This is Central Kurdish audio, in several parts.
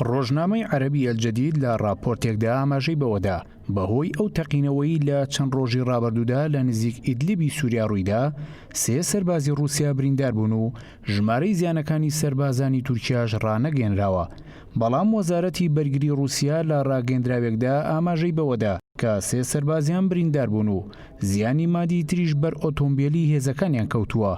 ڕۆژنامەی عەرەبی ئەلجەدید لە ڕاپۆرتێکدا ئاماژەی بەوەدا، بەهۆی ئەو تەقینەوەی لە چەند ڕۆژی ڕابردوودا لە نزیک ئیدلیبی سووریا ڕوویدا، سێ سەربازی ڕووسیا بریندار بوون و ژمارەی زیانەکانی سەربازانی تورکیاش ڕانەگەیەنراوە. بەڵام وەزارەتی بەرگری ڕووسیا لە ڕاگەیەندراوێکدا ئاماژەی بەوەدا کە سێ سەربازیان بریندار بوون و زیانی مادی تریش بەر ئۆتۆمبێلی هێزەکانیان کەوتووە.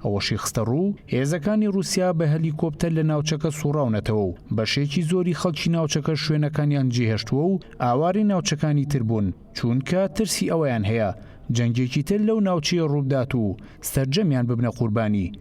ئەوەشی خستەڕوو، هێزەکانی ڕووسیا بە هەلیکۆپتەر لە ناوچەکە سوڕاونەتەوە و بەشێکی زۆری خەڵکی ناوچەکە شوێنەکانیان جێهێشتووە و ئاوارەی ناوچەکانی تر بوون، چوونکە ترسی ئەوەیان هەیە جەنگێکی تر لەو ناوچەیە ڕووبدات و سەرجەمیان ببنە قوربانی.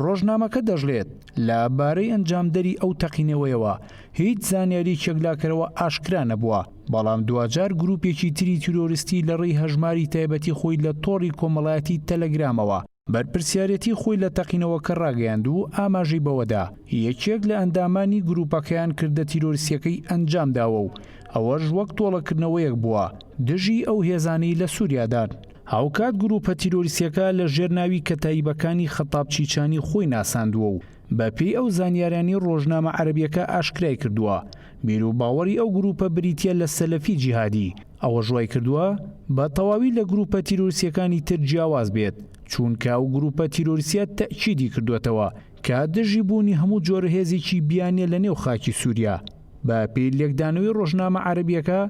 ڕۆژنامەکە دەشڵێت، لە بارەی ئەنجامدەری ئەو تەقینەوەیەوە هیچ زانیارییەکی یەکلاکەرەوە ئاشکرا نەبووە، بەڵام دواجار گرووپێکی تری تیرۆریستی لە ڕێی هەژماری تایبەتی خۆی لە تۆڕی کۆمەڵایەتی تەلەگرامەوە بەرپرسیارێتی خۆی لە تەقینەوەکە ڕاگەیاند و ئاماژەی بەوەدا، یەکێک لە ئەندامانی گرووپەکەیان کردە تیرۆریستییەکەی ئەنجامداوە و ئەوەش وەک تۆڵەکردنەوەیەک بووە دژی ئەو هێزانەی لە سووریادان. هاوکات گرووپە تیرۆریستییەکە لە ژێر ناوی کەتایبەکانی خەتاب چیچانی خۆی ناساندووە و بە پێی ئەو زانیارانەی ڕۆژنامە عەرەبییەکە ئاشکرای کردووە، بیروباوەڕی ئەو گرووپە بریتییە لە سەلەفی جیهادی، ئەوەش وای کردووە بە تەواوی لە گرووپە تیرۆریستییەکانی تر جیاواز بێت، چوونکە ئەو گرووپە تیرۆریستییە تەئکیدی کردووەتەوە کە دژی بوونی هەموو جۆرە هێزێکی بیانییە لە نێو خاکی سووریا. بە پێی لێکدانەوەی ڕۆژنامە عەرەبییەکە،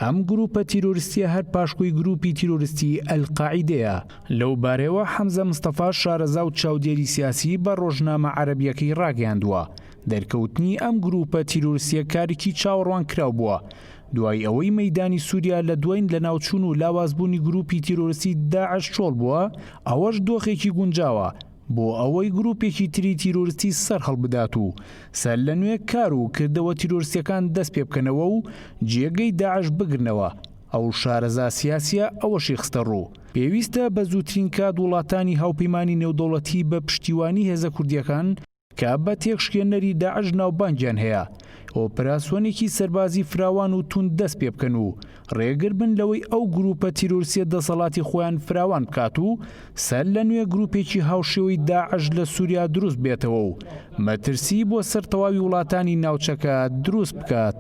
ئەم گرووپە تیرۆریستییە هەر پاشکۆی گرووپی تیرۆریستی ئەلقاعیدەیە. لەو بارەیەوە حەمزە مستەفا شارەزا و چاودێری سیاسی بە ڕۆژنامە عەرەبییەکەی ڕاگەیاندووە، دەرکەوتنی ئەم گرووپە تیرۆریستییە کارێکی چاوەڕوانکراو بووە، دوای ئەوەی مەیدانی سووریا لە دوای لەناوچوون و لاوازبوونی گرووپی تیرۆریستی داعش چۆڵ بووە، ئەوەش دۆخێکی گونجاوە بۆ ئەوەی گرووپێکی تری تیرۆریستی سەر هەڵبدات و سەرلەنوێ کار و کردەوە تیرۆریستییەکان دەست پێ بکەنەوە و جێگەی داعش بگرنەوە. ئەو شارەزا سیاسییە ئەوەشی خستەڕوو، پێویستە بە زووترین کات وڵاتانی هاوپەیمانی نێودەوڵەتی بە پشتیوانی هێزە کوردییەکان کە بە تێکشکێنەری داعش ناوبانگیان هەیە، ئۆپراسیۆنێکی سەربازی فراوان و توند دەست پێ بکەن و ڕێگر بن لەوەی ئەو گرووپە تیرۆرسییە دەسەڵاتی خۆیان فراوان بکات و سەر لە نوێ گرووپێکی هاوشێوەی داعش لە سووریا دروست بێتەوە و مەترسی بۆ سەر تەواوی وڵاتانی ناوچەکە دروست بکات.